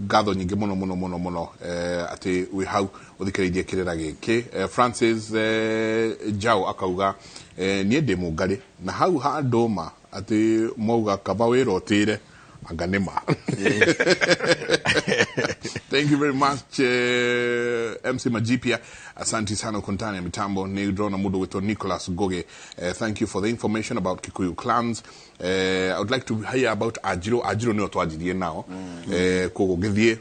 Ngatho nyingĩ mũno mũno mũno mũno atĩ wĩ hau ũthikĩrĩirie kĩrĩra gĩkĩ. Francis Njau akauga, niĩ ndĩ Mũngarĩ na hau ha ndũma atĩ mwauga kaba wĩra ũtĩre anga nĩ ma. Thank you very much, MC Majipia, asante sana uko ndani ya mitambo. Nĩ ndĩrona mũndũ gwĩtwo Nicholas Ngugi. Thank you for the information about Kikuyu clans. I would like to hear about Ajiro. Ajiro nĩo twanjirie nao. Koguo ngĩthiĩ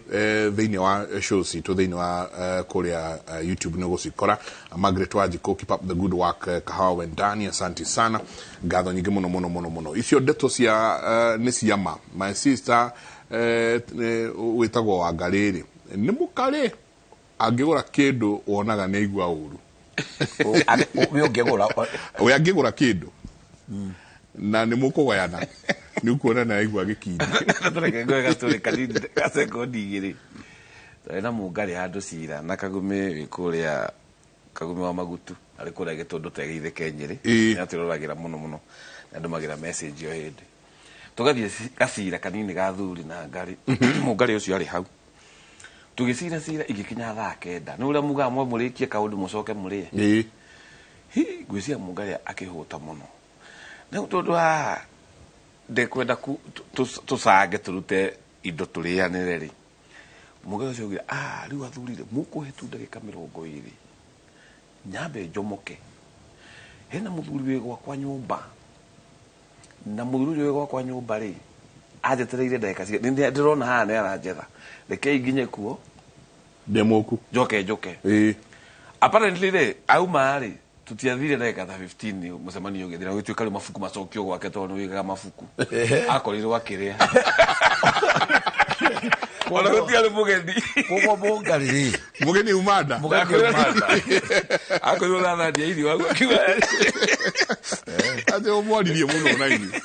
thĩinĩ wa show citũ thĩinĩ wa kũrĩa YouTube nĩ ũgũcikora. Margaret Wanjikũ, keep up the good work. Kahawa Wendani, asante sana, ngatho nyingĩ mũno mũno mũno mũno. Icio ndeto cia nĩ ciama. My sister wĩtagwo Wangarĩ rĩ, nĩ mũkarĩ angĩgũra kĩndũ wonaga nĩ aigua ũru. We ũngĩgũra? We angĩgũra kĩndũ na nĩ mũkũgayana, nĩ ũkuona nĩ aigua gĩkindi. Tũreke ngoe gastory kanini ga sekondi 2. Twarĩ na Mũngarĩ handũ cira na Kagũmĩ wĩ kũrĩa, Kagũmĩ wa Magutu arĩ kũrĩa Gĩtũndũ Tegeithĩke Nyĩrĩ. Nĩ atwĩroragĩra mũno mũno, nĩ andũmagĩra message o hĩndĩ. Tũgathiĩ gacira kanini ga thuri na ngarĩ, Mũngarĩ ũcio arĩ hau, tũgĩcira cira igĩkinya thaa 9, nĩ ũrĩa mugaga mwe mũrĩkie kaũndũ mũcoke mũrĩe. Hi ngwĩciria Mũngarĩ akĩhũta mũno rĩu tondũ haha ndekwenda tũcange tũrute indo tũrĩanĩre rĩ. Mũngarĩ ũcio augire, "Ah, rĩu athuri rĩ, mũkũhe tu ndagĩka 20 nyambe njomoke. Hena mũthuri wĩ gwakwa nyũmba, na mũthuri ũcio wĩ gwakwa nyũmba rĩ, anjetereire ndagĩka cia ndĩrona haha nĩ aranjetha. Rekei nginye kuo." Ndĩ mũku. Njoke njũke. Apparently rĩ, auma rĩ, tutiathire ndagĩka ta 15 mũcemanio ũgĩthira, gũgĩtuĩka rĩu mabuku macokio gwake tondũ nĩ wĩigaga mabuku. Akorirwo akĩrĩa, ona gũtiarĩ mũgeni. Koguo Mũngarĩ rĩ, Mũgeni umanda. Mũgeni umanda. Akorirwo nathania irio hau akiuga Atĩ ũmwaririe mũno na inyuĩ.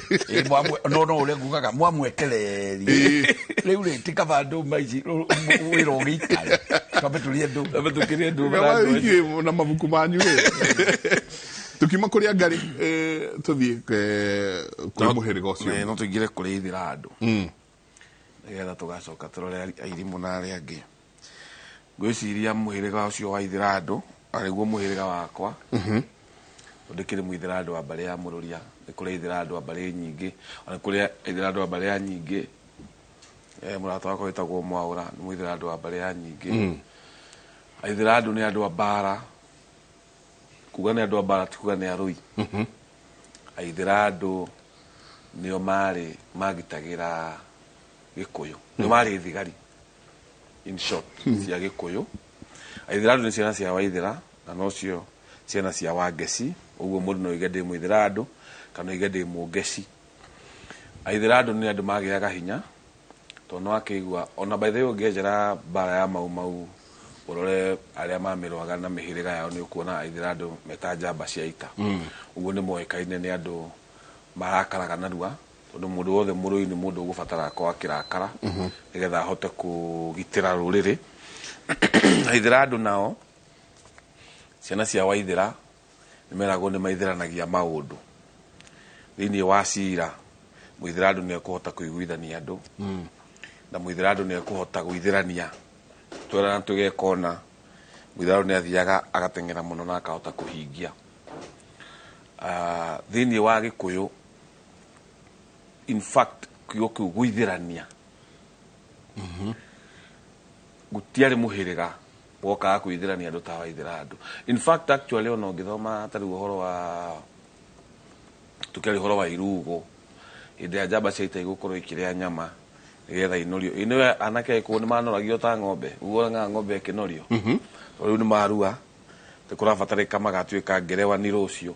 Ĩ, no no ũrĩa ngugaga mwamwetererie rĩu rĩ, ti kaba ndũma ici wĩra ũgĩikare, twambe tũrĩe ndũma. Twambe tũkĩrĩe ndũma na Kaba andũ acio. Ithuĩ na mabuku manyu rĩ, tukiuma kũrĩa ngarĩ, tũthiĩ kũrĩ mũhĩrĩga ũcio. No tũingĩre kũrĩ ithira andũ nĩgetha tũgacoka tũrore airimũ na arĩa angĩ. Ngwĩciria mũhĩrĩga ũcio wa ithira andũ arĩguo mũhĩrĩga wakwa, tondũ ndĩkĩrĩ mũithĩra andũ wa mbarĩ ya Mũrũria. Nĩ kũrĩ ithira andũ a mbarĩ nyingĩ, ona nĩ kũrĩ ithira andũ a mbarĩ ya nyingĩ. Mũrata wakwa wĩtagwo Mwaũra nĩ mũithĩra andũ wa mbarĩ ya nyingĩ. Aithĩra andũ nĩ andũ a mbara. Kuga nĩ andũ a mbara ti kuga nĩ arũi. Aithĩra andũ nĩo marĩ magitagĩra Gĩkũyũ, nĩo marĩ thigari in short cia Gĩkũyũ. Aithĩra andũ nĩ ciana cia Waithĩra na nocio ciana cia Wangeci. Ũguo mũndũ no oige ndĩ mũithĩra andũ kana oige ndĩ Mũngeci. Aithĩra andũ nĩ andũ magĩaga hinya tondũ nĩ wakĩigua ona by the way ũngĩenjera mbara ya Mau Mau, ũrore arĩa mamĩrũaga na mĩhĩrĩga yao, nĩ ũkuona aithĩra andũ meta njamba cia ita. Ũguo nĩ moĩkaine nĩ andũ marakaraga narua, tondũ mũndũ wothe mũrũi nĩ mũndũ ũgũbatara akorwo akĩrakara nĩgetha ahote kũgitĩra rũrĩrĩ. Aithĩra andũ nao, ciana cia Waithĩra, nĩ meragwo nĩ maithĩranagia maũndũ thĩinĩ wa cira. Mũithĩra andũ nĩ ekũhota kũiguithania andũ, na mũithĩra andũ nĩ ekũhota gũithĩrania twerana tũgeka ũna. Mũithĩra andũ nĩ athiaga agateng'era mũno na akahota kũhingia. Ah, thĩinĩ wa Gĩkũyũ, in fact, kiugo kĩu gũithĩrania gũtiarĩ mũhĩrĩga wokaga kũithĩrania andũ ta waithĩra andũ. In fact, actually, ona ũngĩthoma ta rĩu ũhoro wa tũkĩaria ũhoro wa irugo, hĩndĩ ya njamba cia ita igũkorwo ikĩrĩa nyama nĩgetha inorio. Ĩ nĩwe anake agĩkũyũ nĩ manoragio ta ng'ombe, ũguo wonaga ng'ombe ĩkĩnorio. Tondũ rĩu nĩ marua, nĩ kũrabatarĩka magatuĩka ngerewani rũciũ,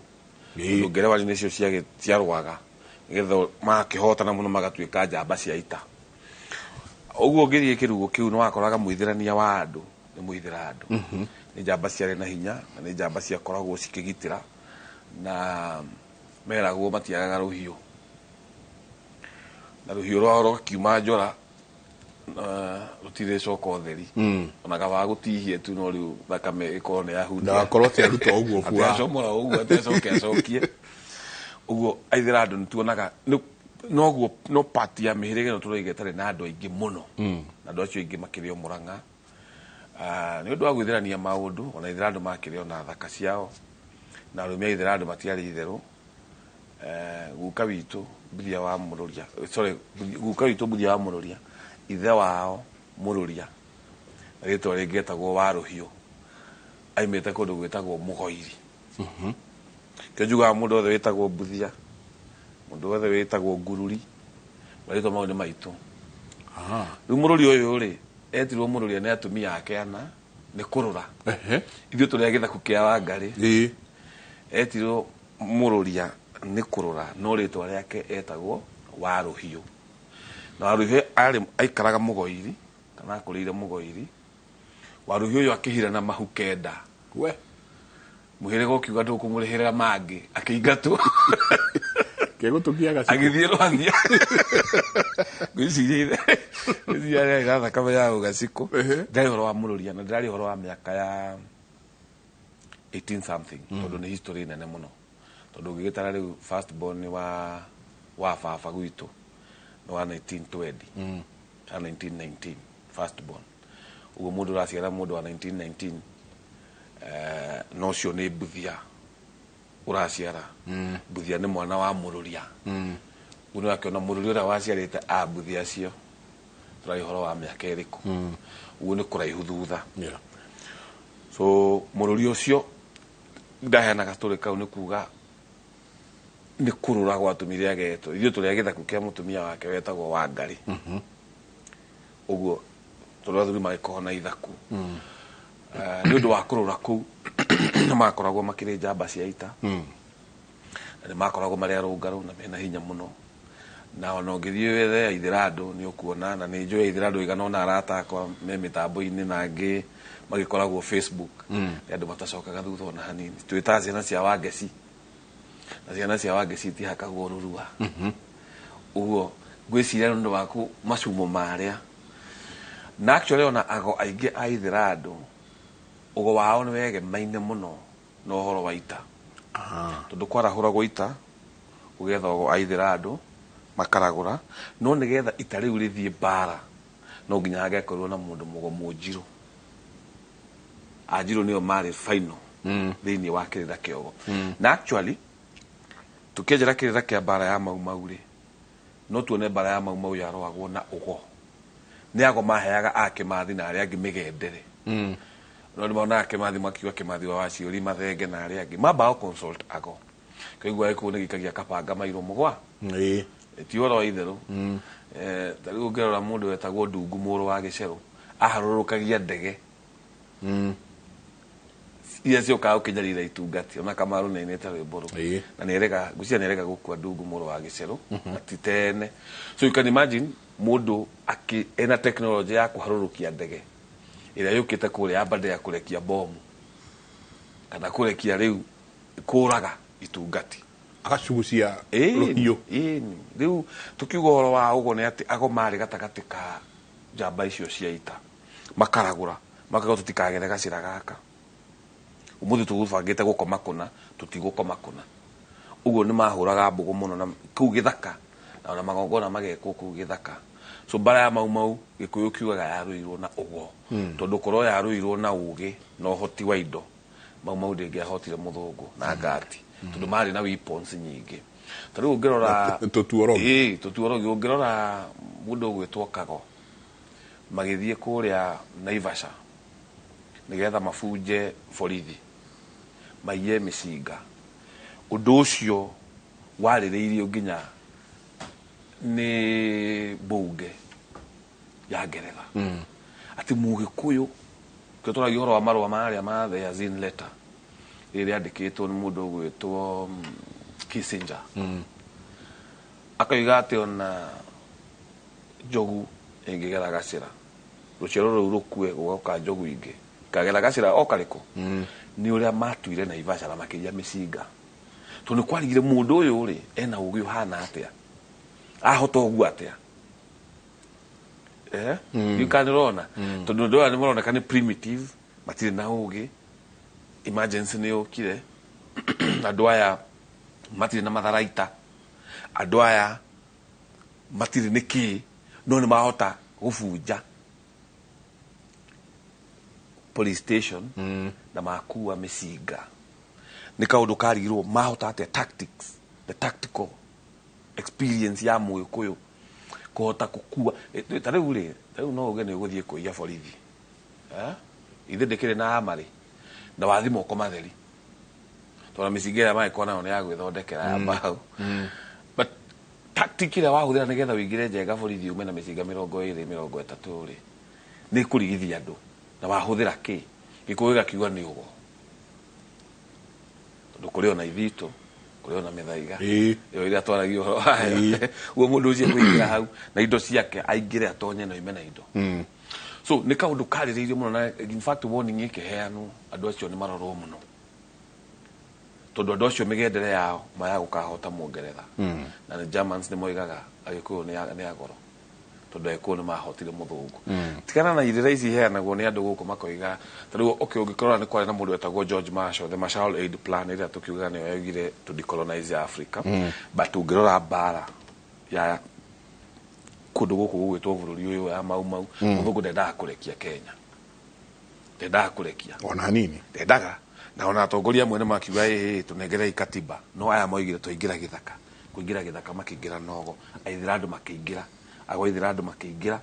tondũ ngerewani nĩcio ciarũaga nĩgetha makĩhotana mũno magatuĩka njamba cia ita. Ũguo ũngĩthiĩ kĩrugo kĩu nĩ wakoraga mũithĩrania wa andũ nĩ mũithĩra andũ, nĩ njamba ciarĩ na hinya na nĩ njamba ciakoragwo cikĩgitĩra, na meragwo matiagaga rũhiũ, na rũhiũ rwao rũgakiuma njora na rũtirĩcoka ũtheri, ona kaba gũtihie tu, no rĩu thakame ĩkorwo nĩ yahutia. Ndagakorwo atĩ aruta ũguo bua. Atĩ acomora ũguo, atĩ acoke acokie ũguo. Aithĩra andũ nĩ tuonaga Noguo no part ya mĩhĩrĩga ĩno tũroiga ĩtarĩ na andũ aingĩ mũno, na andũ acio aingĩ makĩrĩ o Mũrang'a. Nĩ ũndũ wa gwĩthĩrania maũndũ, ona Ithĩra andũ makĩrĩ ona thaka ciao, na arũme a Ithĩra andũ matiarĩ itherũ. Guka witũ Mbuthia wa Mũrũria, sorry, guka witũ Mbuthia wa Mũrũria, ithe wao Mũrũria, na rĩtwa rĩngĩ etagwo wa Rũhiũ, aimĩte kũndũ gwĩtagwo Mũgoiri. Kĩo njugaga mũndũ wothe wĩtagwo Mbuthia, mũndũ wothe wĩtagwo Ngururi, marĩtwa mau nĩ maitũ. Rĩu Mũrũria ũyũ rĩ, etirwo Mũrũria nĩ atumia ake ana nĩ kũrũra. Ithuĩ tũrĩ a gĩthaku kĩa Wangarĩ. Etirwo Mũrũria nĩ kũrũra, no rĩtwa rĩake etagwo wa Rũhiũ. Na wa Rũhiũ arĩ aikaraga Mũgoiri, kana akũrĩire Mũgoiri. Wa Rũhiũ ũyũ akĩhira na mahu 9. We. Mũhĩrĩga ũkiuga ndũkũmũrĩhĩra mangĩ, akĩingatwo. Kĩgũtũkia gacikũ. Agĩthiĩ Rwathia. Ngwĩciria arĩ na thakame ya ũgacikũ. Ndĩrarĩ ũhoro wa Mũrũria na ndĩrarĩ ũhoro wa mĩaka ya 18 something, tondũ nĩ history nene mũno. Tondũ ũngĩgĩtara rĩu first born wa baba gwitũ nĩ wa 1920. Kana 1919 first born. Ũguo mũndũ ũraciara mũndũ wa 1919, no ũcio nĩ Mbuthia ũraciara. Mbuthia nĩ mwana wa Mũrũria. Ũguo nĩ ũrakĩona Mũrũria ũrĩa waciarĩte a Mbuthia acio, tũraria ũhoro wa mĩaka ĩrĩkũ. Ũguo nĩ kũraihu thutha. So Mũrũria ũcio ndaheanaga story kau nĩ kuga nĩ kũrũra gwatũmire agetwo. Ithuĩ tũrĩ a gĩthaku kĩa mũtumia wake wetagwo Wangarĩ. Ũguo tondũ athuri magĩkorwo na ithaku. Nĩ ũndũ wa kũrũra kũu nĩ makoragwo makĩrĩ njamba cia ita. Na nĩ makoragwo marĩ arũngarũ na mena hinya mũno. Na ona ũngĩthiĩ wethe Aithĩra andũ nĩ ũkuona, na nĩ njũĩ Aithĩra andũ aigana ũna arata akwa me mĩtambo-inĩ na angĩ magĩkoragwo Facebook. Nĩ andũ matacokaga thutha ona hanini. Twĩtaga ciana cia Wangeci. Na ciana cia Wangeci itihakagwo rũrua. Ũguo ngwĩciria nĩ ũndũ waku macumo marĩa. Na actually ona ago aingĩ a Aithĩra andũ, ũgo wao nĩ wegemaine mũno na ũhoro wa ita. Tondũ kwarahũragwo ita, gũgetha ũgo a Aithĩra andũ, makaragũra, no nĩgetha ita rĩu rĩthiĩ mbara, no nginya hangĩakorirwo na mũndũ mũgo mũnjirũ. Anjirũ nĩo marĩ final thĩinĩ wa kĩrĩra kĩa ũgo. Na actually, tũkĩenjera kĩrĩra kĩa mbara ya Mau Mau rĩ, no tuone mbara ya Mau Mau yarũagwo na ũgo. Nĩ ago maheaga a Kĩmathi na arĩa angĩ mĩgendere. No nĩ monaga Kĩmathi makiuga Kĩmathi wa Waciũri, Mathenge na arĩa angĩ. Mambaga consult ago. Kaigua gĩkũyũ nĩ gĩikagia kabanga mairũ mũgwa. Ti ũhoro wa itherũ. Ta rĩu ũngĩrora mũndũ wetagwo Ndungu mũrũ wa Gĩcerũ, aharũrũkagia ndege. Iria ciũkaga gũkinyarira itungati, ona Kamaru nĩ ainĩte rwĩmbo rũu. Na nĩerega, ngwĩciria nĩerega gũkua Ndungu mũrũ wa Gĩcerũ, na ti tene. So you can imagine mũndũ ena tekinoronjĩ ya kũharũrũkia ndege ĩrĩa yũkĩte kũrĩa ya mbande ya kũrekia bomu kana kũrekia rĩu kũraga itungati. Agacugucia rũhiũ. Ĩni. Rĩu tũkiuga ũhoro wa ũguo nĩ atĩ ago marĩ gatagatĩ ka njamba icio cia ita, makaragũra makauga tũtikagere gacĩra gaka, ũmũthĩ tũgũbangĩte gũkoma kũna, tũtigũkoma kũna. Ũguo nĩ mahũraga mbũgũ mũno na kũu gĩthaka, na ona magongona magekwo kũu gĩthaka. So mbara ya Mau Mau Gĩkũyũ kiugaga yarũirwo na ũgo. Tondũ korwo yarũirwo na ũgĩ na ũhoti wa indo, Mau Mau ndĩngĩahotire mũthũngũ na ngati, tondũ marĩ na weapons nyingĩ. Ta rĩu ũngĩrora Tũtuorogi. Ĩĩ, tũtuorogi. Ũngĩrora mũndũ ũgwĩtwo Kago, magĩthiĩ kũrĩa Naivasha nĩgetha mabunje borithi, maiye mĩcinga. Ũndũ ũcio warĩrĩirio nginya nĩ mbunge ya Ngeretha. Atĩ Mũgĩkũyũ, kĩo tũragia ũhoro wa marũa marĩa ma the Yazin letter, rĩrĩa rĩandĩkĩtwo nĩ mũndũ ũgwĩtwo Kissinger. Akoiga atĩ ona njogu ĩngĩgera gacĩra, rũciaro rũu rũkue gũgoka njogu ingĩ, kagera gacĩra o karĩkũ? Nĩ ũrĩa matuire Naivasha na makĩiya mĩcinga. Tondũ nĩ kwarigire mũndũ ũyũ rĩ, ena ũgĩ ũhana atĩa? Ahota ũguo atĩa? You can rona. Tondũ andũ aya nĩ maroneka nĩ primitive, matirĩ na ũgĩ. Emergency nĩ yũkire. Andũ aya matirĩ na matharaita. Andũ aya Matirĩ nĩ kĩ no nĩ mahota gũbunja police station na makua mĩcinga. Nĩ kaũndũ karigirwo mahota atĩa tactics, the tactical experience ya Mũgĩkũyũ kũhota gũkua. Ta rĩu rĩ, ta rĩu no uge nĩ ũgũthiĩ kũiya borithi. Eh? Ithe ndĩkĩrĩ na amarĩ na wathi moko matheri tondũ mĩcinga ĩrĩa magĩkorwo nayo nĩ ya gwĩthondekera ya mbaũ, but tactic ĩrĩa wahũthĩra nĩgetha ũingĩre njenga borithi ume na mĩcinga 20, 30 rĩ, nĩ kũrigithia andũ na wahũthĩra kĩ Gĩkũyũ gĩgakiuga nĩ ũgo, tondũ kũrĩ ona ithitũ, kũrĩ ona mĩthaiga ĩyo ĩrĩa twaragia ũhoro wayo. Ũguo mũndũ ũcio kũingĩra hau na indo ciake, aingĩre, atonye na oime na indo. So nĩ kaũndũ karĩrĩirio mũno na in fact warning ĩkĩheanwo andũ acio nĩ marorwo mũno, tondũ andũ acio mĩgendere yao maya gũkahota Mũngeretha na nĩ Germans. Nĩ moigaga Agĩkũyũ nĩ agoro tondũ Agĩkũyũ nĩ mahotire mũthũngũ. Tigana na irĩra ici iheanagwo nĩ andũ gũkũ makoiga ta rĩu, okay, ũngĩkorora nĩ kwarĩ na mũndũ wetagwo George Marshall, the Marshall Aid Plan ĩrĩa tũkiugaga nĩyo yaugire to decolonize Africa, but ũngĩrora mbara ya kũndũ gũkũ gũgwĩtwo bũrũri ũyũ ya Mau Mau, mũthũngũ ndendaga kũrekia Kenya, ndendaga kũrekia ona hanini. Ndendaga, na ona atongoria amwe nĩ makiuga, ĩĩ, tũnengerei katiba, no aya moigire twaingĩra gĩthaka, kũingĩra gĩthaka makĩingĩra nogo Aithĩra, andũ makĩingĩra agwaithĩra, andũ makĩingĩra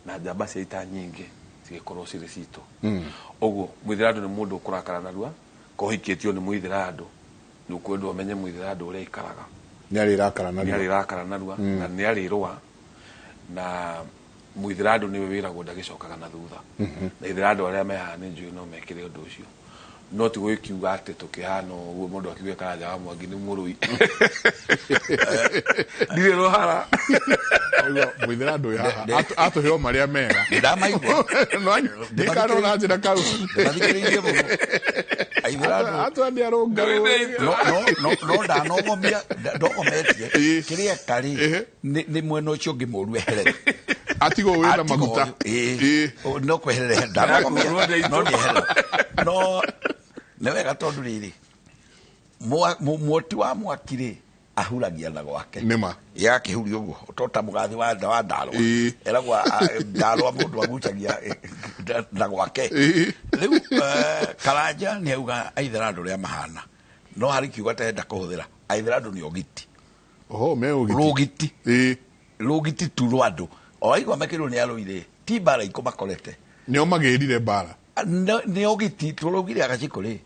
na njamba cia ita nyingĩ cigĩkorwo cirĩ citũ. Ũguo mũithĩra andũ nĩ mũndũ ũkũrakara narua. Kohikĩtio nĩ mũithĩra andũ, nĩ ũkwendwo ũmenye mũithĩra andũ ũrĩa aikaraga. Nĩ arĩrakara na nĩ arĩrakara narua na nĩ arĩrũa, na mũithĩra andũ nĩwe wĩragwo ndagĩcokaga na thutha, na ithĩra andũ arĩa me haha nĩ njũĩ no mekĩre ũndũ ũcio, no ti gwĩkiuga atĩ tũkĩhana ũguo mũndũ akiuge Karanja wa Mwangi nĩ mũrũi, ndirĩ rũhara. Mũithĩra andũ wĩ haha atũhe o marĩa mega. Ndamaigua. Ndikano na njĩra kau. Mathikĩrĩirie mũno aithĩra andũ. Atwa nĩ arũngarũ. No ndanogomia ndogometie. Kĩrĩa eka rĩ, nĩ mwena ũcio ũngĩ mũru eherere. Atigwo wĩna Atigwo maguta. No kweherere ndanogomia no nĩ eherere, no nĩ wega tondũ rĩrĩ mwoti wa mwaki rĩ ahuragia na gwake. Nĩma. Yakĩhuria ũguo to ta mũgathi wa wa ndarwa. Eragwo ndarwa mũndũ agucagia na gwake. Rĩu Karanja nĩ auga aithĩra andũ ũrĩa mahana, no harĩ kiugo atarenda kũhũthĩra. Aithĩra andũ nĩ ogiti. Oho, me ũgiti. Rũgiti. Rũgiti tu rwa andũ o aigua mekĩrwo nĩ arũire ti mbara ikũmakorete. Nĩo magĩrire mbara. Nĩ ogiti tũraugire Agacikũ rĩ,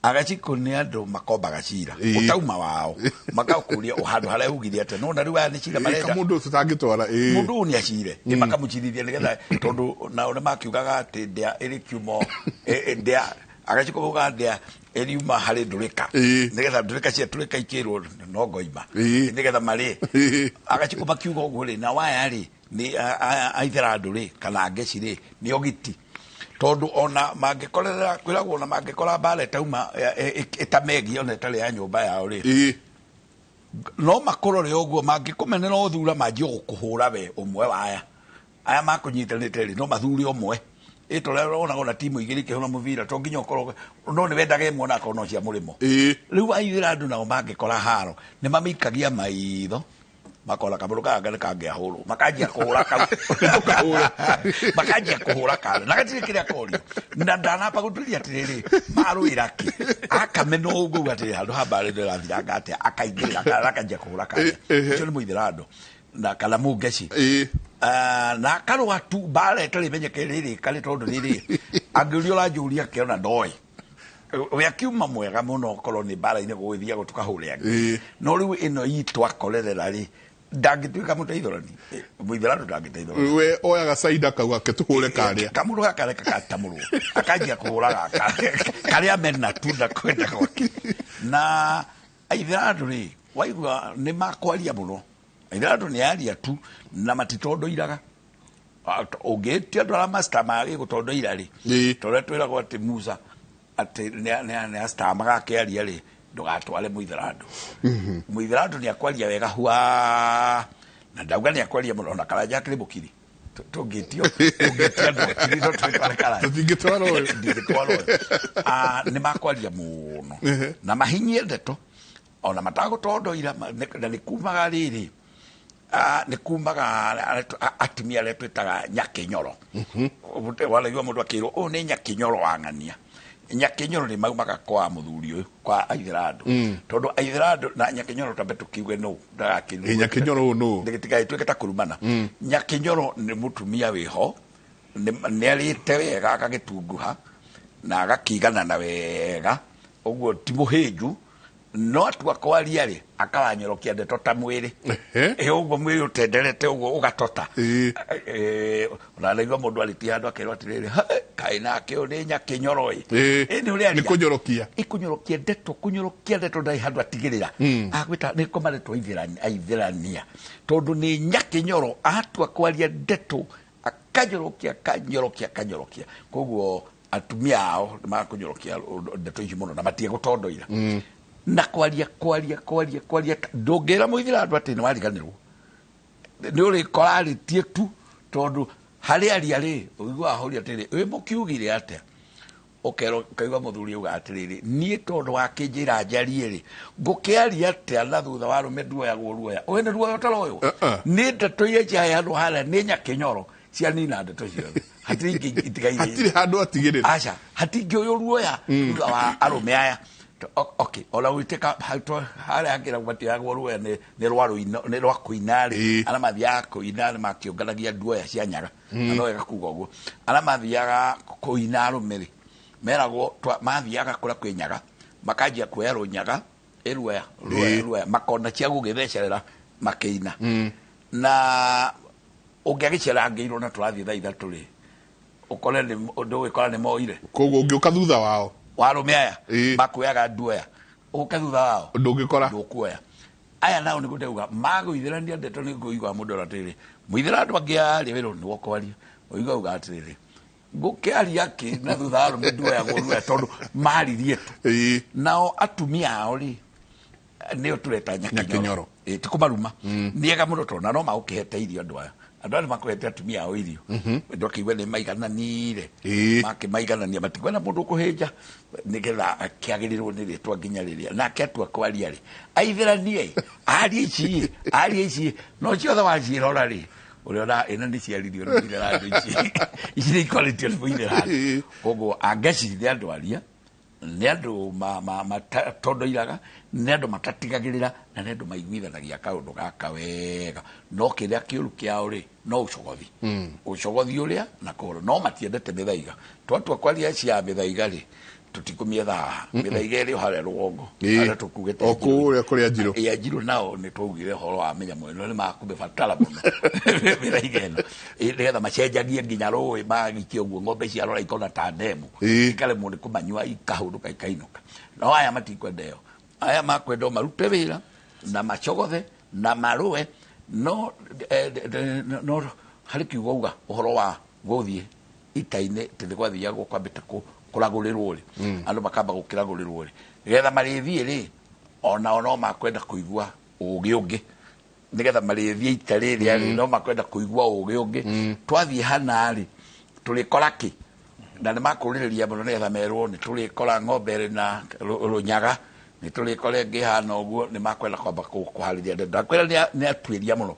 Agacikũ nĩ andũ makombaga cira ũtauma wao makakũria handũ harĩa ugire atĩa, no na rĩu aya nĩ cira marenda. Kamũndũ tũtangĩtwara. Mũndũ ũyũ nĩ acire nĩ makamũcirithia nĩgetha, tondũ nao nĩ makiugaga atĩ ndĩa ĩrĩ kiumo ndĩa Agacikũ maugaga ndĩa ĩriuma harĩ ndũrĩka nĩgetha ndũrĩka cia tũrĩka ikĩrwo no ngoima nĩgetha marĩe. Agacikũ makiuga ũguo rĩ, na waya rĩ nĩ aithĩra andũ rĩ kana ngeci rĩ nĩ ogiti, tondũ ona mangĩkorerera kwĩragwo ona mangĩkora mbara ĩtauma ĩtamegiĩ ona ĩtarĩ ya nyũmba yao rĩ, no makũrore ũguo mangĩkũmenera ũthura manjie gũkũhũra we ũmwe wa aya aya makũnyitanĩte rĩ, no mathure ũmwe ĩtũrĩa wonaga ona timu igĩrĩ ikĩhũra mũbira to nginya ũkorwo no nĩ wendaga ĩmwe onakorwo no cia mũrĩmo. Rĩu aithĩra andũ nao mangĩkora haro nĩ mamĩikagia maitho makona kamũndũ kaya nĩ kangĩahũrwo, makanjia kũhũra kau, makanjia kũhũra kana na gatirĩ kĩrĩa korio na ndanamba gũtuĩria atĩrĩrĩ marũĩra kĩ akamena ũguo uga atĩrĩ handũ ha mbarĩ ĩno ĩrathiranga atĩa, akaingĩrĩra kana akanjia kũhũra karĩa. Ũcio nĩ mũithĩra andũ na kana mũngeci. Ah, na akarũa tu mbara ĩtarĩ menyeke rĩrĩ karĩ tondũ rĩrĩ angĩũria ũranjũria akĩona ndoĩ we akiuma mwega mũno korwo nĩ mbara-inĩ gũgĩthiagwo tũkahũre angĩ. No rĩu ĩno itũ akorerera rĩ ndangĩtuĩka mũteithũrani. Mũithĩra andũ ndangĩteithũrana. We oyaga saida kau ake tũhũre karĩa. Kamũndũ gaka reka gatamũrwo akanjia kũhũra gaka karĩa mena tu na kwenda gwake. Na aithĩra andũ rĩ waigua nĩ makwaria mũno, aithĩra andũ nĩ aria tu na matitondoiraga. Ũngĩtia andũ arĩa macitamaga gĩgũtondoira rĩ, tondũ twĩragwo atĩ Musa atĩ nĩ acitamaga akĩaria rĩ, ndũgatware mũithĩra andũ. Mũithĩra andũ nĩ akwaria wega hua na ndauga nĩ akwaria mũno na Karanja akĩrĩ mũkiri. Tũngĩtio tũngĩtia andũ akiri no twĩtware Karanja. Tũtingĩtwara ũyũ. Ndingĩtwara ũyũ. Ah, nĩ makwaria mũno na mahinyie ndeto ona matagũtondoira na nĩ kumaga rĩrĩ. Nĩ kumaga atumia arĩa twĩtaga nyakĩnyoro. Wanaigua mũndũ akĩrwo ũyũ nĩ nyakĩnyoro wa ng'ania. Nyakĩnyoro nĩ maumaga kwa mũthuri ũyũ, kwa aithĩrandũ, tondũ aithĩrandũ na nyakĩnyoro, tambe tũkiuge nũ. Ĩ, nyakĩnyoro ũyũ nũ? Ndĩgĩtigagĩtuĩke ta kũrumana. Nyakĩnyoro nĩ mũtumia wĩho, nĩ arĩte wega, agagĩtunguha na agakĩiganana wega ũguo, ti mũhĩnju, no atua kwaria rĩ, akawanyorokia ndeto ta mwĩrĩ. Ĩ, ũguo mwĩrĩ ũtenderete ũguo ũgatota. Ona naigua mũndũ arĩtie handũ akerwo atĩrĩrĩ, "He, kaĩ nake ũyũ nĩ nyakĩnyoro ĩ." Ĩ, nĩ ũrĩa nĩ kũnyorokia. Ĩkũnyorokia ndeto, kũnyorokia ndeto, ndarĩ handũ atigĩrĩra. Agwĩta nĩ kũmaretwo aithĩrania, tondũ nĩ nyakĩnyoro, atua kwaria ndeto akanyorokia, akanyorokia, akanyorokia. Koguo atumia ao nĩ makũnyorokia ndeto ici mũno na matige gũtondoira na kwaria, kwaria, kwaria, kwaria. Ndũngĩra mũithĩra andũ atĩ nĩ wariganĩrwo, nĩ ũrĩkora arĩtie tu, tondũ harĩ aria rĩ, ũiguaga horia atĩrĩ, wĩ mũkiugire atĩa? Ũkerwo, ũkaigua mũthuri auga atĩrĩrĩ, niĩ tondũ wakĩnjĩra njarie rĩ, ngũkĩaria atĩa na thutha wa arũme nduoyagwo ruoya? Ũyũ nĩ ruoya ũtaroywo. Nĩ ndeto iria ciaheanwo harĩa nĩ nyakĩnyoro cianina ndeto ciothe, hatirĩ ingĩ itigaire. Hatirĩ handũ atigĩrĩra. Aca, hatingĩũyũ ruoya thutha wa arũme aya. Okay, ona gwĩtĩka harĩa hangĩra matioyagwo ruoya nĩ rwa rũino, nĩ rwa kũina rĩ, arĩa mathiaga kũina nĩ makĩũnganagia nduoya cia nyaga, na no wega kuga ũguo, arĩa mathiaga kũina arũme rĩ, meragwo mathiaga kũrĩa kwĩ nyaga, makanjia kuoya rũnyaga, ĩruoya ruoya, ruoya, makona cia gũgĩthecerera makĩina, na ũngĩagĩcerangĩirwo na tũrathiĩ thaa 3 rĩ, ũkore nĩ ndũgĩkora nĩ moire. Koguo ũngĩũka thutha wao, warũme aya makuoyaga nduoya, ũke thutha wao, ndũngĩkora. Ndũkuoya. Aya nao nĩguo ndauga magũithĩrania ndeto, nĩ ngũigua mũndũ ara atĩrĩrĩ, mũithĩra andũ angĩ arĩa wĩrwo nĩwe ũkwaria, ũigua auga atĩrĩrĩ, ngũkĩaria kĩ na thutha wa arũme nduoyagwo ruoya, tondũ maririe tu. Nao atumia ao rĩ, nĩo tũreta Nyakĩnyoro. Nyakĩnyoro. Ĩ, ti kũmaruma, nĩ ega mũno, tondũ na no magũkĩhete irio andũ aya, andũ aya nĩ makũhete atumia ao irio, andũ akĩigua nĩ maigananire. Makĩmaiganania, matikwenda mũndũ ũkũhĩnja, nĩgetha akĩagĩrĩrwo nĩ rĩtwa nginya rĩrĩa nake atua kwaria rĩ, aithĩranie, arie ici, arie ici, no ciothe waciĩrora rĩ, ũrĩona ĩno nĩ ciaririo nĩ mũithĩra andũ, ici, ici nĩ ikwarĩtio nĩ mũithĩra andũ. Koguo angeci nĩ andũ aria, nĩ andũ matondoiraga, nĩ andũ matatigagĩrĩra, na nĩ andũ maiguithanagia kaũndũ gaka wega, no kĩrĩa kĩũru kĩao rĩ, no ũcogothi, ũcogothi ũrĩa na kũhũra, no matiendete mĩthaiga. Twatua kwaria cia mĩthaiga rĩ, tũtikũmĩetha haha. Mĩthaiga ĩrĩ o harĩa rũgongo, harĩa tũkugĩte. O kũrĩa kũrĩa Njirũ. Ya Njirũ nao nĩ twaugire ũhoro wa mĩnyamũ ĩno, nĩ makũmĩbatara mũno mĩthaiga ĩno. Ĩ, nĩgetha macenjagie nginya rũĩ, magikie ũguo ng'ombe ciarora ikona ta ndemu, ikaremwo nĩ kũmanyua, ikahũndũka, ikainũka. No aya matikwenda ĩyo, aya makwenda o marute wĩra na macogothe na marũe, no no harĩ kiugo uga ũhoro wa gũthiĩ ita-inĩ, atĩ nĩ gwathiagwo kwambĩte kũragũrĩrwo rĩ, andũ makamba gũkĩragũrĩrwo rĩ, nĩgetha marĩthiĩ rĩ, onao no makwenda kũigua ũgĩ ũngĩ, nĩgetha marĩthiĩ ita rĩrĩa rĩ, no makwenda kũigua ũgĩ ũngĩ, twathiĩ hana rĩ, tũrĩkora kĩ, na nĩ makũrĩrĩria mũno, nĩgetha merwo nĩ tũrĩkora ng'ombe ĩrĩ na rũnyaga, nĩ tũrĩkora ĩngĩ hana ũguo. Nĩ makwenda kwamba kũharĩria ndeto. Ndakwĩra nĩ atuĩria mũno,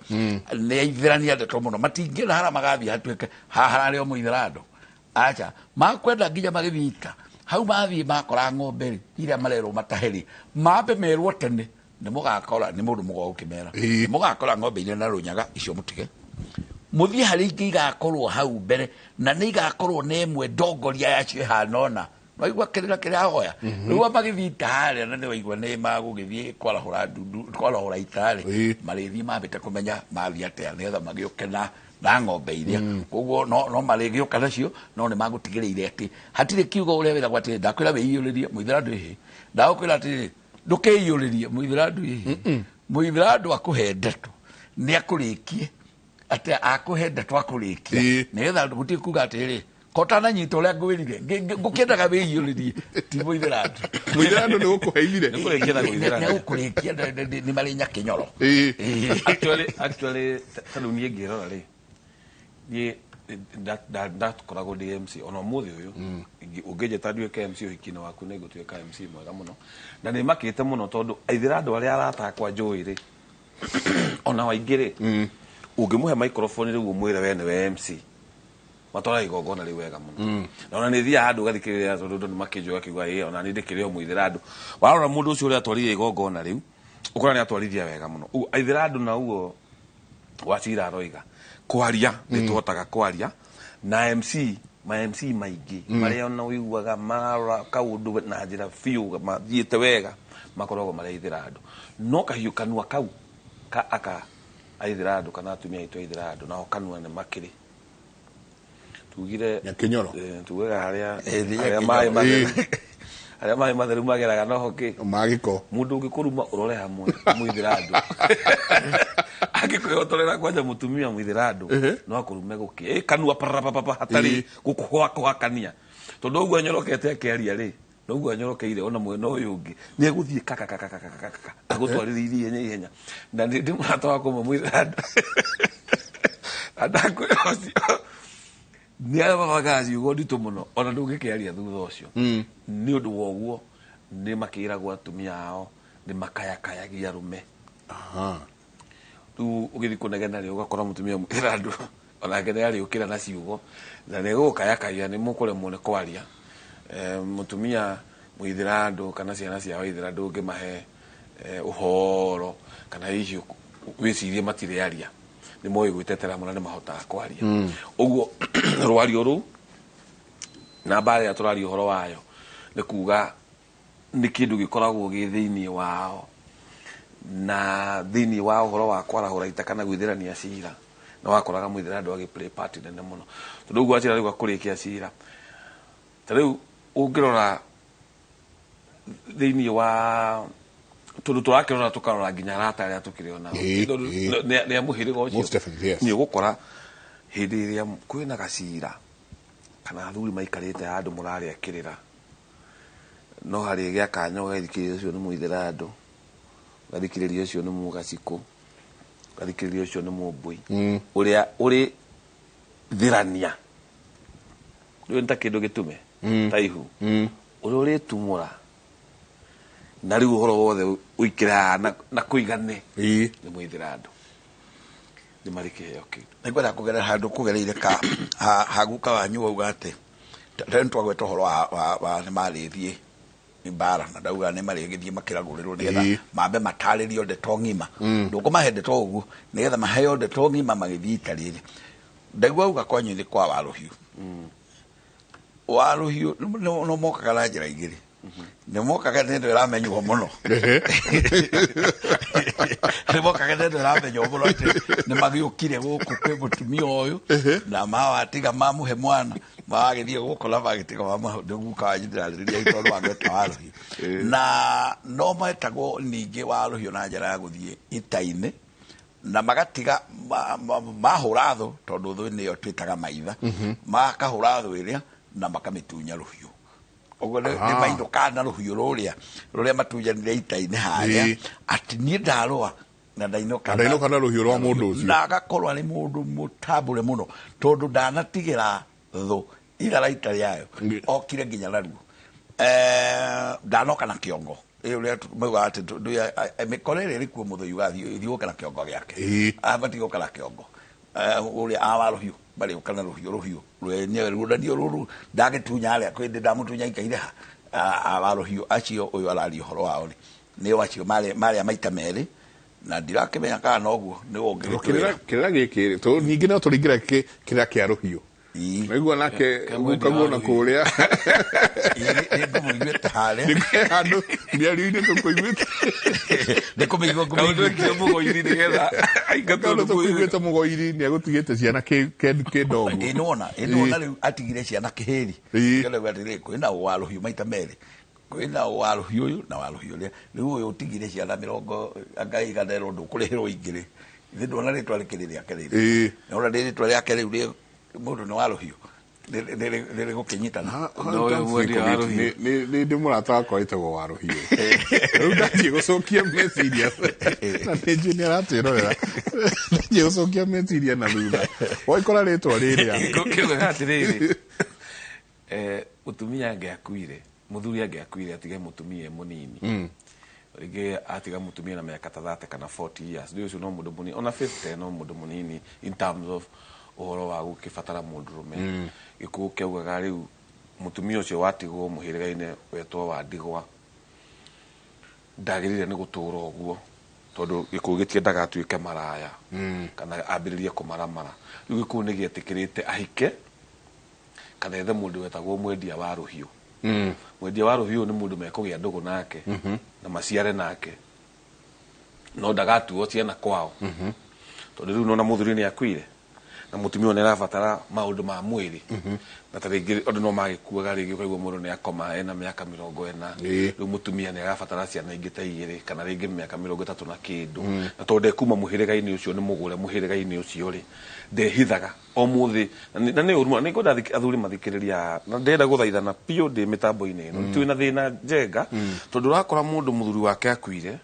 nĩ aithĩrania ndeto mũno, matingĩenda harĩa magathiĩ hatuĩke haha hararĩ o mũithĩra andũ, aca, makwenda nginya magĩthiĩ ita hau, mathiĩ makora ng'ombe rĩ, iria marerwo matahe rĩ, mambe merwo tene, nĩ mũgakora nĩ mũndũ mũgoa ũkĩmera, nĩ mũgakora ng'ombe iria na rũnyaga icio, mũtige, mũthiĩ harĩ ingĩ igakorwo hau mbere, na nĩ igakorwo nĩ ĩmwe ndongoria yacio ĩhana ũna. Waigua kĩrĩra kĩrĩa ahoya rĩu magĩthiĩ ita harĩa, na nĩ waigua nĩ magũgĩthiĩ kwarahũra ndundu, kwarahũra ita rĩ, marĩthiĩ mambĩte kũmenya mathiĩ atĩa, nĩgetha magĩũke na ng'ombe iria. Koguo no marĩgĩũka nacio, no nĩ magũtigĩrĩire atĩ hatirĩ kiugo ũrĩa wĩragwo atĩrĩ, ndakwĩra wĩiyũrĩrie mũithĩra andũ ĩhĩ, ndagũkwĩra atĩrĩrĩ, ndũkĩiyũrĩrie mũithĩra andũ ĩhĩ, mũithĩra andũ akũhe ndeto nĩ akũrĩkie, atĩ akũhe ndeto akũrĩkia, nĩgetha andũ gũtirĩ kuga atĩrĩrĩ, ko ũtananyita ũrĩa ngwĩrire, ngũkĩendaga wĩiyũrĩrie, ti mũithĩra andũ. Mũithĩra andũ nĩ gũkũheithire. Nĩ kũrĩkia na gũithĩra. Nĩ gũkũrĩkia, nĩ marĩ nyakĩnyoro. Actually, ta rĩu niĩ ngĩrora rĩ, niĩ ndakoragwo ndĩ MC ona ũmũthĩ ũyũ. Ũngĩnjĩta nduĩke MC ũhiki-inĩ waku, nĩ ngũtuĩka MC mwega mũno, na nĩ makĩte mũno, tondũ aithĩra andũ arĩa arata akwa njũĩ rĩ. Ona waingĩ rĩ, ũngĩmũhe microphone rĩu ũmwĩre we nĩwe MC, matwaraga igongona rĩu wega mũno. Na ona nĩ thiaga handũ ũgathikĩrĩria tondũ andũ nĩ makĩnjũĩ akiuga ĩ ona niĩ ndĩkĩrĩ o mũithĩra andũ. Warora mũndũ ũcio ũrĩa atwarithia igongona rĩu, ũkora nĩ atwarithia wega mũno. Ũguo aithĩra andũ na ũguo Wachira aroiga kwaria nĩ tũhotaga kwaria na MC, ma MC maingĩ marĩa ona ũiguaga mararora kaũndũ na njĩra biũ mathiĩte wega makoragwo marĩ aithĩra andũ. No kahiũ kanua kau ka aka aithĩra andũ kana atumia aitũ aithĩra andũ nao kanua nĩ makĩrĩ tugire Nyakinyoro. Tugaga harĩa Nĩ harĩa Nyakinyoro. maĩ matheru, harĩa maĩ matheru mageraga noho kĩ magĩko. Mundu ũngĩkũruma ũrore hamwe mũithĩra andũ, angĩkwĩhotorera kwanja mũtumia mũithĩra andũ no akũrume gũkĩ kanua parapapapa hatarĩ gũkũhakania, tondũ ũguo anyorokete akĩaria rĩ, noguo anyorokeire ona mwena ũyũ ũngĩ nĩ egũthiĩ kakakakakakaka agũtwarĩrĩirie ihenya ihenya. Na nĩ ndĩ mũrata wakwa ũmwe mũithĩra andũ na ndakwĩra ũcio nĩ arabaga ciugo nditũ mũno ona ndũngĩkĩaria thutha ũcio. Nĩ ũndũ wa ũguo nĩ makĩragwo atumia ao nĩ makayakayagia arũme. Rĩu ũgĩthiĩ kũnegena rĩ, ũgakora mũtumia mwĩra andũ onake nĩ arĩũkĩra na ciugo na nĩ gũgũkayakaya, nĩ mũkũremwo nĩ kwaria. Mũtumia mũithĩra andũ kana ciana ciao ithĩra ndũngĩmahe ũhoro kana hihi wĩcirie matirĩaria, nĩ moĩ gwĩtetera mũno, nĩ mahotaga kwaria. Ũguo rwario rũu na mbara ĩrĩa tũraria ũhoro wayo nĩ kuga nĩ kĩndũ gĩkoragwo gĩ thĩinĩ wao na thĩinĩ wa ũhoro wa kwarahũra ita kana gwĩthĩrania cira, na wakoraga mwĩthĩra andũ agĩ play part nene mũno, tondũ ũguo acira rĩu akũrĩkia cira. Ta rĩu ũngĩrora thĩinĩ wa tondũ tũrakĩrora tũkarora nginya arata arĩa tũkĩrĩ onao, tondũ nĩ a mũhĩrĩga ũcio. Most definitely, yes. Nĩ ũgũkora hĩndĩ ĩrĩa kwĩna gacira kana athuri maikarĩte handũ mũrarĩa kĩrĩra, no harĩ gĩa kanya ũgathikĩrĩria ũcio nĩ mũithĩra andũ, ũgathikĩrĩria ũcio nĩ mũgacikũ, ũgathikĩrĩria ũcio nĩ mũmbũi ũrĩa ũrĩ thĩrania rĩu nĩ ta kĩndũ gĩtume ta ihu ũrĩa ũrĩtumũra na rĩu ũhoro wothe ũikĩre haha na kũigane nĩ mũithĩra andũ nĩ marĩ kĩheo kĩu. Nĩngwenda kũgerera handũ kũgereire ka haguka wanyu wauga atĩ rĩu nĩtwagweta ũhoro wa nĩ marĩthiĩ mbara na ndauga nĩ marĩgĩthiĩ makĩragũrĩrwo nĩgetha mambe matarĩrio ndeto ng'ima, ndũkũmahe ndeto ũguo nĩgetha maheo ndeto ng'ima magĩthiĩ ita rĩrĩ. Ndaigua auga kwanyu nĩ kwa Warũhiũ. Warũhiũ no mokaga na njĩra igĩrĩ, nĩ mokaga nĩ ĩno ĩramenywo mũno, nĩ mokaga nĩ ĩno ĩramenywo mũno atĩ nĩ magĩũkire gũkũ kwĩ mũtumia ũyũ na mawatiga mamũhe mwana magĩthiĩ gũkũ na magĩtiga mamũhe nĩ guka wanyu ndĩrarĩrĩria tondũ wagweta Warũhiũ. Na no metagwo ningĩ Warũhiũ na njĩra ya gũthiĩ ita-inĩ na magatiga mahũra thũ, tondũ thũ nĩyo twĩtaga maitha, makahũra thũ ĩrĩa na makamĩtunya rũhiũ. Ũguo nĩ mainũkaga na rũhiũ rũrĩa rũrĩa matunyanire ita-inĩ harĩa, atĩ niĩ ndarũa na ndainũka Na ndainũka na rũhiũ rwa mũndũ ũcio. Na agakorwo arĩ mũndũ mũtambũre mũno tondũ ndanatigĩra thũ itharaita rĩayo, okire nginya naruo. Ndanoka na kĩongo. Ĩ ũrĩa maugaga atĩ mĩkora ĩrĩa ĩrĩ kuo mũthũ yugaga thiĩ ũke na kĩongo gĩake. Abatiĩ gũka na kĩongo. Ũrĩa awa rũhiũ marĩũka na rũhiũ rũhiũ rwenyewe ruonanio rũrũ ndagĩtunya harĩa kwĩ ndĩ ndamũtunya ikaire ha. Awa rũhiũ acio ũyũ araria ũhoro wao rĩ nĩo acio marĩa maita merĩ na ndirakĩmenya kana noguo nĩ ũngĩgĩtwĩra. Kĩrĩra gĩkĩ rĩ, ningĩ no tũringĩre kĩrĩra kĩa rũhiũ. Naigua nake Kĩa mwendia gukaguo na wa rũhiũ. kũrĩa. Nĩ ngũmũiguĩte harĩa. Nĩ kwĩ handũ mĩario-inĩ tũkũiguĩte. Nĩ kũmĩigua Kaũndũ ngũmĩiguĩte. ekire mũgoiri nĩgetha aingatwo Kaũndũ nĩ mũgoiri. tũkũiguĩte mũgoiri nĩ agũtigĩte ciana kĩndogo. Ĩ nĩwona, ĩ nĩwona rĩu atigire ciana kĩhĩri. Nĩkĩo ndauga atĩrĩrĩ, kwĩna wa rũhiũ maita merĩ. Kwĩna wa rũhiũ ũyũ na wa rũhiũ ũrĩa. Rĩu ũyũ ũtigire ciana mĩrongo anga igana ĩrwo ndũkũrĩhĩrwo ingĩ rĩ. Ithe ndwona rĩtwa rĩkĩrĩ rĩake rĩrĩ. Nĩwona rĩ rĩtwa rĩake rĩu rĩ mũndũ nĩ wa rũhiũ. Nĩ rĩgũkĩnyitana. No, ũyũ mwendia wa rũhiũ. Nĩ ndĩ mũrata wakwa wĩtagwo wa rũhiũ. Rĩu ndathiĩ gũcokia meciria. Na nĩ njũĩ nĩ aratwĩrorera. Ndathiĩ gũcokia meciria na thutha. Waikora rĩtwa rĩrĩa. Ngũkĩugaga atĩrĩrĩ, mũtumia angĩakuire, mũthuri angĩakuire atige mũtumia e mũnini. Rĩngĩ atiga mũtumia na mĩaka ta 30 kana 40 years, rĩu ũcio no mũndũ mũnini, ona 50 no mũndũ mũnini in terms of ũhoro wa gũkĩbatara mũndũrũme. Gĩkũyũ kĩaugaga rĩu mũtumia ũcio watigwo mũhĩrĩga-inĩ wetwo wa ndigwa ndagĩrĩire nĩ gũtũra ũguo, tondũ gĩkũyũ gĩtiendaga atuĩke maraya kana ambĩrĩrie kũmaramara. Rĩu gĩkũyũ nĩ gĩetĩkĩrĩte ahike kana ethe mũndũ wetagwo mwendia wa rũhiũ. Mwendia wa rũhiũ nĩ mũndũ mekũgĩa ndũgũ nake na maciare nake, no ndagatuo ciana kwao, tondũ rĩu nona mũthuri nĩ akuire na mũtumia ũyũ nĩ arabatara maũndũ ma mwĩrĩ, na ta rĩngĩ andũ no magĩkuaga, rĩngĩ ũkaigua mũndũ nĩ akoma ena mĩaka 40, rĩu mũtumia nĩ arabatara ciana ingĩ ta 2 kana rĩngĩ mĩaka 30 na kĩndũ, na tondũ ndekuma mũhĩrĩga-inĩ ũcio nĩ mũgũre mũhĩrĩga-inĩ ũcio rĩ, ndehithaga o mũthĩ. Na nĩ ũru mũno, nĩ ngwenda athuri mathikĩrĩria, na ndĩrenda gũthaithana biũ ndĩ mĩtambo-inĩ ĩno, twĩna thĩna njenga, tondũ ũrakora mũndũ mũthuri wake akuire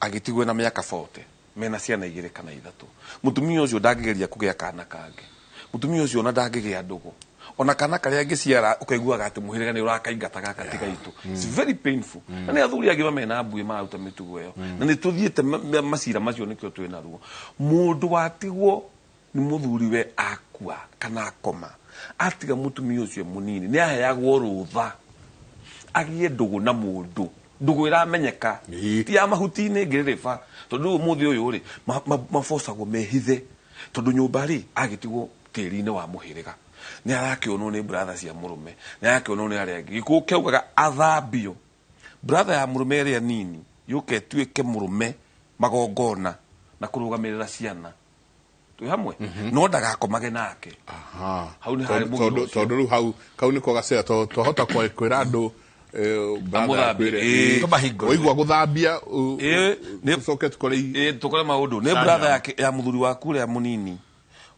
agĩtigwo na mĩaka 40 mena ciana 2 kana 3, mũtumia ũcio ndangĩgeria kũgĩa kana kangĩ, mũtumia ũcio ona ndangĩgĩa ndũgũ, ona kana karĩa angĩciara ũkaiguaga atĩ mũhĩrĩga nĩ ũrakaingata gaka ti gaitũ. It's very painful. Na nĩ athuri angĩ mena mbuĩ mararuta mĩtugo ĩyo, na nĩ tũthiĩte macira macio, nĩkĩo twĩna ruo. Mũndũ watigwo nĩ mũthuri we akua kana akoma atiga mũtumia ũcio mũnini nĩ aheagwo rũtha agĩe ndũgũ na mũndũ, ndũgũ ĩramenyeka ti ya mahuti-inĩ ngĩrĩrĩba, tondũ rĩu ũmũthĩ ũyũ rĩ mabocagwo mehithe, tondũ nyũmba rĩ agĩtigwo tĩri-inĩ wa mũhĩrĩga nĩ arakĩonwo nĩ brother cia mũrũme, nĩ arakĩonwo nĩ arĩa angĩ. Gĩkũyũ kĩaugaga athambio, brother ya mũrũme ĩrĩa nini yũke ĩtuĩke mũrũme magongona na kũrũgamĩrĩra ciana, twĩ hamwe, no ndagakomage nake. Hau nĩ harĩ mũgiro ũcio. Tondũ rĩu hau kau nĩko gacĩra twahota kwĩra andũ Amũthambie. Tũmahingũrĩre. Waigua gũthambia tũcoke tũkore tũkore maũndũ nĩ brother yake ya mũthuri waku ũrĩa mũnini,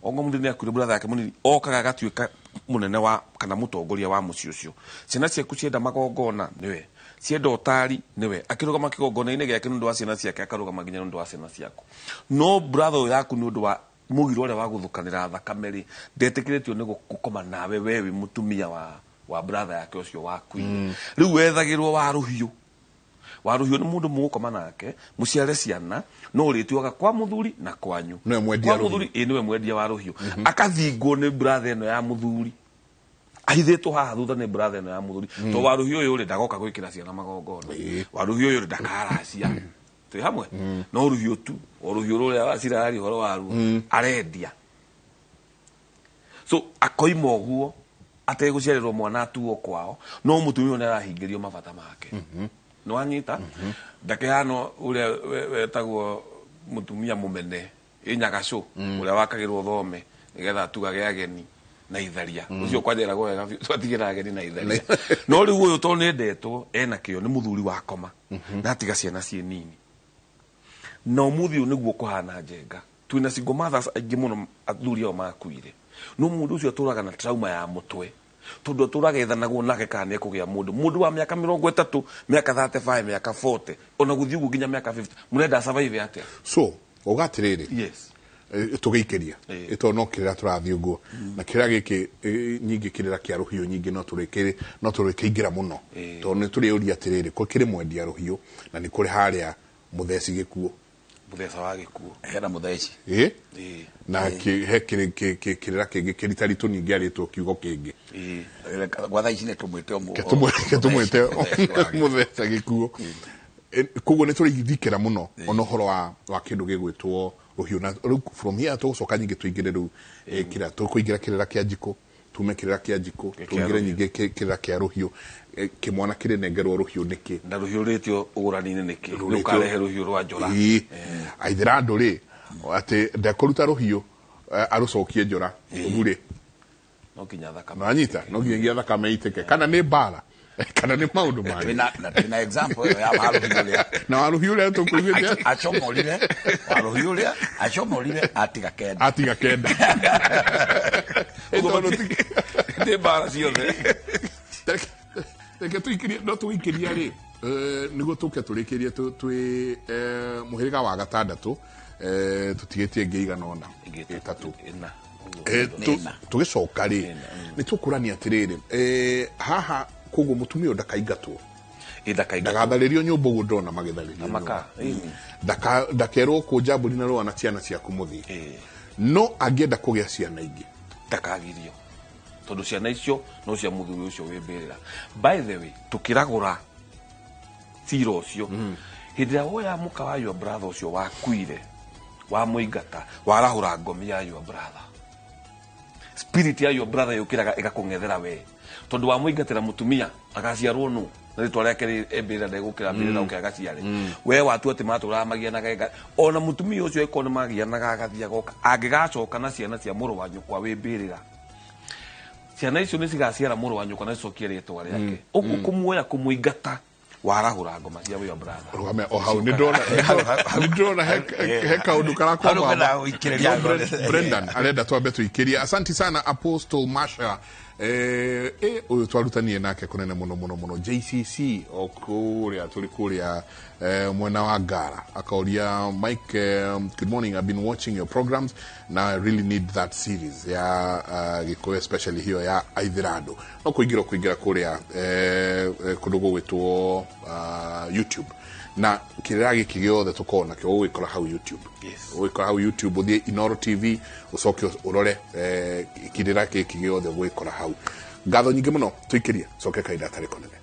ongo mũthuri nĩ akuire, brother yake mũnini okaga agatuĩka mũnene wa kana mũtongoria wa mũciĩ ũcio. Ciana ciaku cienda magongona nĩwe, cienda ũtari nĩwe, akĩrũgama kĩgongona-inĩ gĩake nĩ ũndũ wa ciana ciake, akarũgama nginya nĩ ũndũ wa ciana ciaku. No brother ũyũ yaku nĩ ũndũ wa mũgiro ũrĩa wa gũthũkanĩra thakame rĩ, ndetĩkĩrĩtio nĩ gũkoma nawe we wĩ mũtumia wa brother yake ũcio wakuire. Rĩu wethagĩrwo wa rũhiũ. Wa rũhiũ nĩ mũndũ mũgũkoma nake mũciare ciana, no ũrĩtuaga kwa mũthuri na kwanyu. Nĩwe mwendia Kwa mũthuri, ĩ nĩwe mwendia wa rũhiũ, akathingwo nĩ brother ĩno ya mũthuri, ahithĩtwo haha thutha nĩ brother ĩno ya mũthuri, to wa rũhiũ ũyũ rĩ ndagoka gwĩkĩra ciana magongona, wa rũhiũ ũyũ rĩ ndakaracia, twĩ hamwe, no rũhiũ tu, o rũhiũ rũrĩa cirari ũhoro waruo arendia. So akoima ũguo ategũciarĩrwo mwana atuo kwao, no mũtumia ũyũ nĩ arahingĩrio mabata make. Nĩ wanyita ndakĩhana ũrĩa wetagwo mũtumia mũmene ĩ nyagacũ ũrĩa wakagĩrwo thome nĩgetha atugage ageni na itharia, ũcio kwanjeragwo wega biũ twatigĩra ageni na itharia. No rĩu ũyũ tondũ nĩendetwo ena kĩo nĩ mũthuri wakoma na atiga ciana ciĩ nini, na ũmũthĩ ũyũ nĩguo kũhana njenga, twĩna single mothers aingĩ mũno athuri ao makuire, no mũndũ ũcio atũraga na trauma ya mũtwe, tondũ atũraga ethanagwo nake kana nĩ ekũgĩa mũndũ wa mĩaka 30, mĩaka 35, mĩaka 40, ona gũthiĩ ũguo nginya mĩaka 50, mũrenda survive atĩa? So uga atĩrĩrĩ, Yes. Tũgĩikĩria ĩtondũ no kĩrĩra tũrathiĩ ũguo na kĩrĩra gĩkĩ, nyingĩ kĩrĩra kĩa rũhiũ, nyingĩ no tũrĩkĩingĩra mũno, tondũ nĩ tũrĩũria atĩrĩrĩ, kũ kĩrĩ mwendia rũhiũ na nĩ kũrĩ harĩa mũtheci gĩkuũ. Mũtheca wa gĩkuũ. Hena mũtheci. Na he kĩrĩra kĩngĩ kĩritaritũ ningĩ arĩtwo kiugo kĩngĩ. Gwa thaa ici nĩ tũmwĩte Ke tũmwĩte mũtheca gĩkuũ. Koguo nĩ tũrĩthikĩra mũno ona ũhoro wa kĩndũ gĩgwĩtwo rũhiũ, na rĩu from here tũgũcoka nyingĩ tũingĩre rĩu, kĩrĩa tũkũingĩra kĩrĩra kĩa njikũ, tume kĩrĩra kĩa njikũ tũingĩre nyingĩ kĩrĩra kĩa rũhiũ. Kĩmwana kĩrĩnengerwo rũhiũ nĩkĩ? Na rũhiũ rĩtio ũgũrani-inĩ nĩkĩ? Rũrĩtio- Rũkarehe rũhiũ rwa njora. Aithĩra andũ rĩ atĩ ndekũruta rũhiũ, arũcokie njora ũmurĩ. No nginya thakame. Nanyita no nginyagia thakame itĩke, kana nĩ mbara kana nĩ maũndũ mangĩ. Na twĩna example ĩyo ya warũhiũ ũrĩa. Na warũhiũ ũrĩa tũkũiguĩte. Acomorire warũhiũ ũrĩa acomorire atiga 9. Atiga 9. Tondũ Nĩ mbara ciothe. Reke tũikĩrie, no tũikĩrie rĩ, nĩguo tũke tũrĩkĩrie twĩ mũhĩrĩga wa gatandatũ, tũtigĩtie ĩngĩ igana ũna ĩtatũ. 4. Nĩ ĩna. Tũgĩcoka rĩ, nĩ tũkũrania atĩrĩrĩ, haha koguo mũtumia ũyũ ndakaingatwo. Ĩ ndakaingatwo. Ndagatharĩrio nyũmba ũguo ndona magĩtharĩrio Maka, nyũmba. Ndakerwo kũnja mbũri na rũa na ciana ciaku mũthiĩ. Ĩĩ. No angĩenda kũgĩa ciana ingĩ? Ndakagirio, tondũ ciana icio no cia mũthuri ũcio wĩ mbĩrĩra. By the way, tũkĩragũra cira ũcio, hĩndĩ ĩrĩa woya mũka wa your brother ũcio wakuire, wamũingata, warahũra ngomi ya your brother. Spirit ya your brother yũkĩraga ĩgakũng'ethera we, tondũ wamũingatĩra mũtumia agaciarwo nũ na rĩtwa rĩake rĩ mbĩrĩra, ndegũkĩra mbĩrĩra ũke agaciare. We watua atĩ matũraga magianaga ona mũtumia ũcio ĩkorwo nĩ magianaga, agathiĩ agoka, angĩgacoka na ciana cia mũrũ wa nyũkwa wĩ mbĩrĩra, ciana icio nĩ cigaciara mũrũ wa nyũkwa na cicokie rĩtwa rĩake. Ũguo kũmuoya, kũmũingata, warahũra ngoma cia your brother. Rũgame o hau, nĩ ndĩrona he kaũndũ karakwama. Hau kwenda gũikĩrĩria. No, Brendan arenda twambe tũikĩrie. Asanti sana, Apostle Masha. Ũyũ twarutanie nake kũnene mũno mũno mũno JCC o kũrĩa tũrĩ kũrĩa mwena wa Ngara. Akauria, "Mike, good morning. I've been watching your programs. Now I really need that series ya Gĩkũyũ, especially hiyo ya Aithĩrandũ." No kũingĩra kũrĩa kũndũ gũgwĩtwo YouTube, na kĩrĩra gĩkĩ gĩothe tũkorwo nakĩo ũgũgĩkora hau YouTube. Ũgũgĩkora hau YouTube, ũthiĩ Inoro TV, ũcoke ũrore kĩrĩra gĩkĩ gĩothe ũgũgĩkora hau. Ngatho nyingĩ mũno, tũikĩrie coke kahinda gatarĩ kũnene.